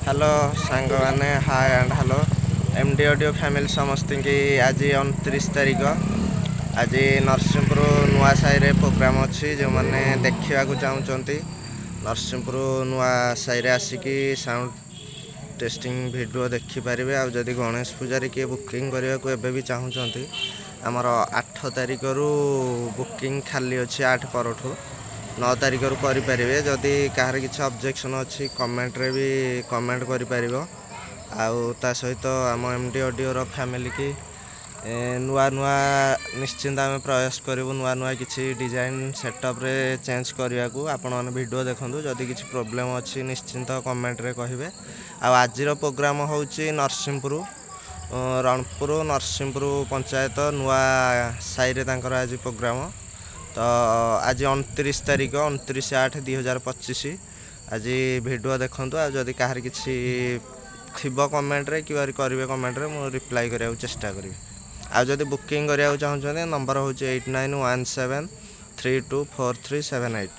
Hello ସାଙ୍ଗମାନେ, hi and hello M D audio family ସମସ୍ତଙ୍କୁ। ଆଜି 29 ତାରିଖ, ଆଜି ନରସିଂହପୁର ନୂଆ ସାହିରେ ପ୍ରୋଗ୍ରାମ୍ ଅଛି। ଯେଉଁମାନେ ଦେଖିବାକୁ ଚାହୁଁଛନ୍ତି, ନରସିଂହପୁର ନୂଆ ସାହିରେ ଆସିକି ସାଉଣ୍ଡ ଟେଷ୍ଟିଂ ଭିଡ଼ିଓ ଦେଖିପାରିବେ। ଆଉ ଯଦି ଗଣେଶ ପୂଜାରେ କିଏ ବୁକିଂ କରିବାକୁ ଏବେ ବି ଚାହୁଁଛନ୍ତି, ଆମର 8 ତାରିଖରୁ ବୁକିଂ ଖାଲି ଅଛି। 8 ପରଠୁ 9 ତାରିଖରୁ କରିପାରିବେ। ଯଦି କାହାର କିଛି ଅବଜେକ୍ସନ୍ ଅଛି, କମେଣ୍ଟରେ ବି କମେଣ୍ଟ କରିପାରିବ। ଆଉ ତା ସହିତ ଆମ ଏମ୍ ଡି ଅଡ଼ିଓର ଫ୍ୟାମିଲିକି ନୂଆ ନୂଆ ନିଶ୍ଚିନ୍ତ ଆମେ ପ୍ରୟାସ କରିବୁ ନୂଆ ନୂଆ କିଛି ଡିଜାଇନ୍ ସେଟଅପ୍ରେ ଚେଞ୍ଜ କରିବାକୁ। ଆପଣମାନେ ଭିଡ଼ିଓ ଦେଖନ୍ତୁ, ଯଦି କିଛି ପ୍ରୋବ୍ଲେମ୍ ଅଛି, ନିଶ୍ଚିନ୍ତ କମେଣ୍ଟରେ କହିବେ। ଆଉ ଆଜିର ପ୍ରୋଗ୍ରାମ୍ ହେଉଛି ନରସିଂହପୁର, ରଣପୁର ନରସିଂହପୁର ପଞ୍ଚାୟତ ନୂଆ ସାହିରେ ତାଙ୍କର ଆଜି ପ୍ରୋଗ୍ରାମ। ତ ଆଜି 29 ତାରିଖ, 29/8/2025। ଆଜି ଭିଡ଼ିଓ ଦେଖନ୍ତୁ ଆଉ ଯଦି କାହାର କିଛି ଥିବ, କମେଣ୍ଟରେ କିପରି କରିବେ, କମେଣ୍ଟରେ ମୁଁ ରିପ୍ଲାଏ କରିବାକୁ ଚେଷ୍ଟା କରିବି। ଆଉ ଯଦି ବୁକିଂ କରିବାକୁ ଚାହୁଁଛନ୍ତି, ନମ୍ବର ହେଉଛି 8917324378।